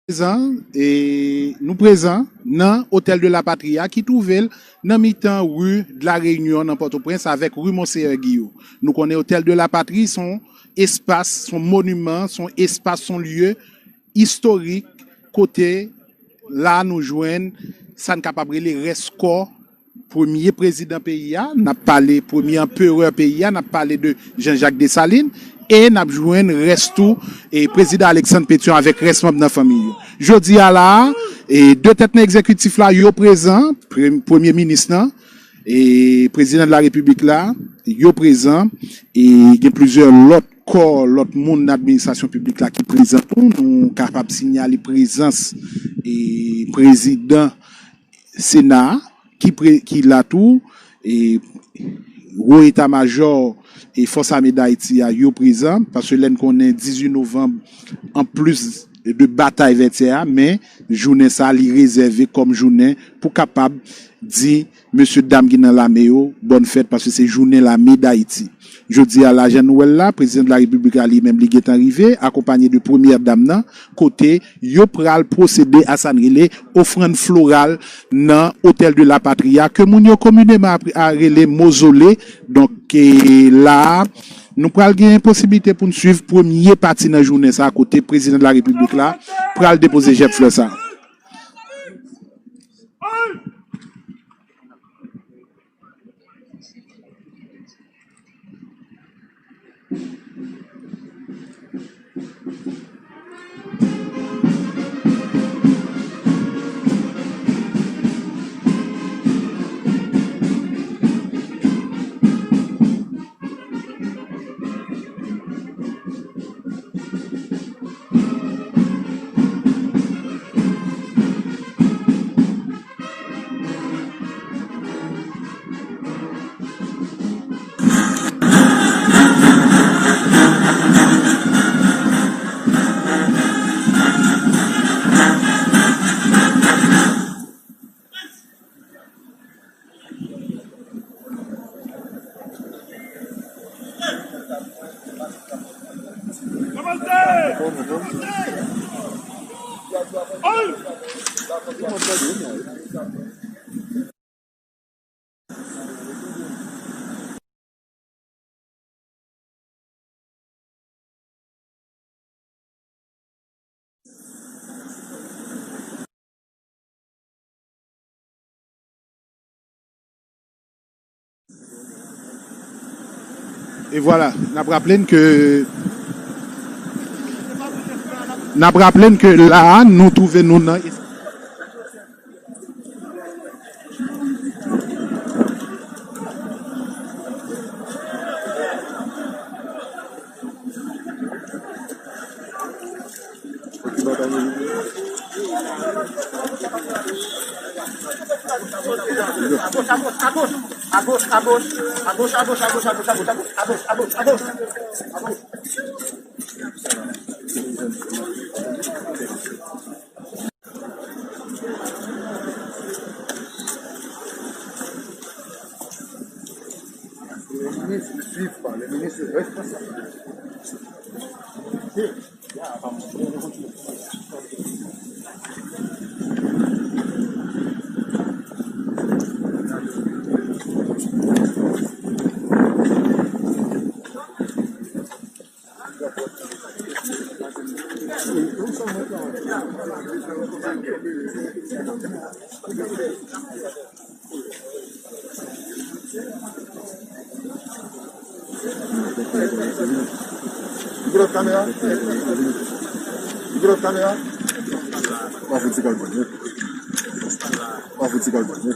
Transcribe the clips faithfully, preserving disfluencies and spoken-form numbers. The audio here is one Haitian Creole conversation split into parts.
Prezan, e, nou prezan nan Hôtel de la Patrie a ki twouve l nan mitan ri de la Réunion nan Pòtoprens avèk ri Monseyè Giyo. Nou konnen Hôtel de la Patrie se yon espas, se yon moniman, se yon espas, se yon lye istorik kote la nou jwenn sa n kapab rele rès kò premye prezidan peyi a, n ap pale premye anperè peyi a, n ap pale de Jean-Jacques Dessalines, e n ap jwenn rès tou e prezidan Alexandre Pétion avèk rès manm nan fanmi yo. Jodi a la a, e de tèt nan egzekitif la, yo prezan, pre-, premye minis lan, e prezidan de la repiblik la, yo prezan, e gen plizyè lòt kò, lòt moun nan administrasyon piblik la ki prezan tou. Nou kapab sinyale prezans e prezidan Sena a ki pre-, ki la tou, e wo eta majò e Fòs Ame Dayiti a yo prezan, paske lè n konnen dizuit novanm, anplis de batay Vètyè a, men jounen sa a li rezève kòm jounen pou kapab di mesye dam ki nan lame yo bòn fèt, paske se jounen lame Dayiti. Jodi a la, jan nou wè l la, prezidan de la repiblik la li menm li gentan rive, akonpanye de premyè dam nan, kote yo pral pwosede a sa n rele ofrann floral nan Hôtel de la Patrie a, ke moun yo komineman ap-, a rele mozole. Donk, e, la a, nou pral gen posiblite pou n swiv premye pati nan jounen sa a, kote prezidan de la repiblik la pral depoze jèb flè sa a. E vwala, n ap raple n ke, n ap raple n ke la a, nou twouve nou nan Les ministres ne suivent pas, les ministres responsables. Ou gen lòt kamera? Ou gen lòt kamera? Pa fout ti kalbòn, wi. Pa fout ti kalbòn, wi.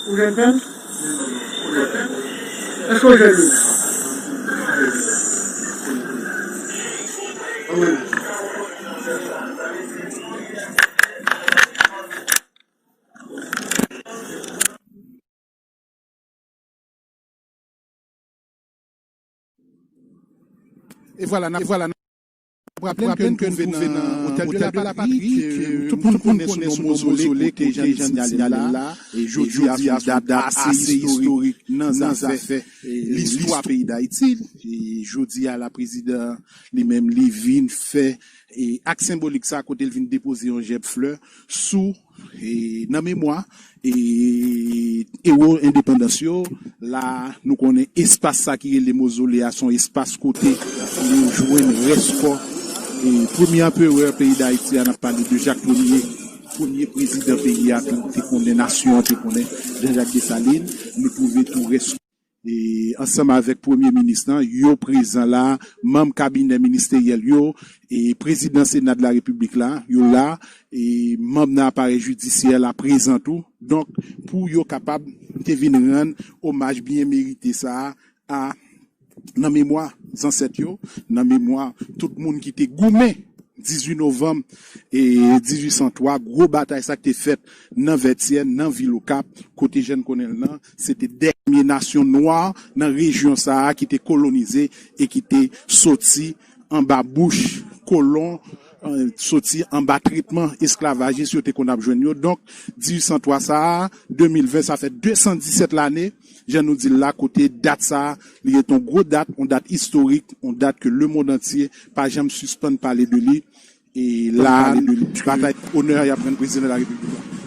Ou jwenn pen? Èske w jwenn li? E vwala, n ap, e vwala, n ap raple n ke n twouve nan Hôtel de la Patrie, ke tout moun konnen sou non mozole, kote Jean Daniel la, e jodi a se yon dat ase istorik nan zafè, e, listwa peyi Dayiti. E jodi a la, prezidan li menm, li vin fè, e, ak senbolik sa, kote l vin depoze yon jèb flè sou, e, nan memwa, e, ewo endepandans yo. La, nou konnen espas sa ki rele mozole a, se yon espas kote yo jwenn rès kò, e, premye anperè peyi Dayiti a, n ap pale de Jak Premye, premye prezidan peyi a, tou te konnen, nasyon an te konnen, Jean Jacques Dessalines. Nou twouve tou rès, e, ansanm avèk premye minis lan, yo prezan la, manm kabinè ministeryèl yo, e, prezidan Sena de la Repiblik la, yo la, e, manm nan aparèy jidisyè la prezan tou. Donk, pou yo kapab te vin rann omaj byen merite sa a, a, nan memwa zansèt yo, nan memwa tout moun ki te goumen dizuit novanm, e, dizuit san twa, gwo batay sa ki te fèt nan Vètyè, nan vil Okap, kote Jèn Konèl nan, se te dènye nasyon nwa nan rejyon sa a ki te kolonize e ki te soti anba bouch kolon, eh, soti anba tretman esklavajis yo te konn ap jwenn yo. Donk, dizuit san twa sa a, de mil ven, sa fè de san disèt lane, jan nou di l la, kote dat sa a, li rete yon gwo dat, yon dat istorik, yon dat ke lemonn antye pa janm sispann pale de li. E la, batay onè y ap rann prezidan de la Repiblik la.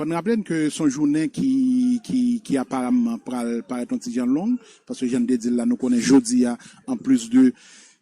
Fò n raple n ke se yon jounen ki, ki, ki aparamman pral parèt yon ti jan long, paske jan n te di l la, nou konnen jodi a, anplis de,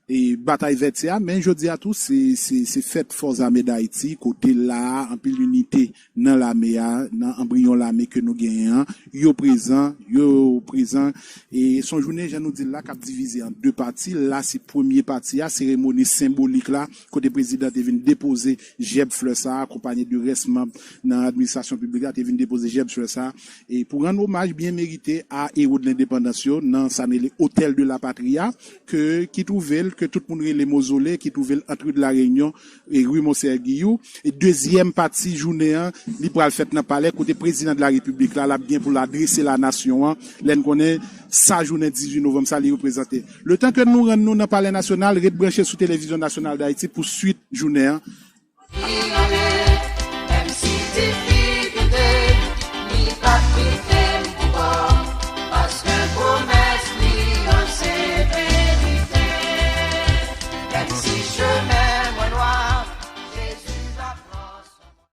e, batay Vètyè a, men jodi a tou, se, se, se fèt Fòs Ame Dayiti, kote la a, anpil inite nan lame a, nan anbriyon lame ke nou genyen an, yo prezan, yo prezan, e se yon jounen, jan nou di l la, k ap divize an de pati. La, se premye pati a, seremoni senbolik la, kote prezidan te vin depoze jèb flè sa a, akonpanye de rès manm nan administrasyon piblik la, te vin depoze jèb flè sa a, e pou rann omaj byen merite a ewo de lendepandans yo nan sa n rele Hôtel de la Patrie a, ke, ki twouve l, ke tout moun rele mozole, ki twouve l ant ri de la Reyinyon e ri Monseyè Giyou. E dezyèm pati jounen an, li pral fèt nan palè, kote prezidan de la Repiblik la, l ap gen pou l adrese lanasyon an, lè n konnen sa jounen dizuit novanm sa li reprezante. Letan ke nou rann nou nan Palè Nasyonal, ret branche sou Televizyon Nasyonal Dayiti pou swit jounen an.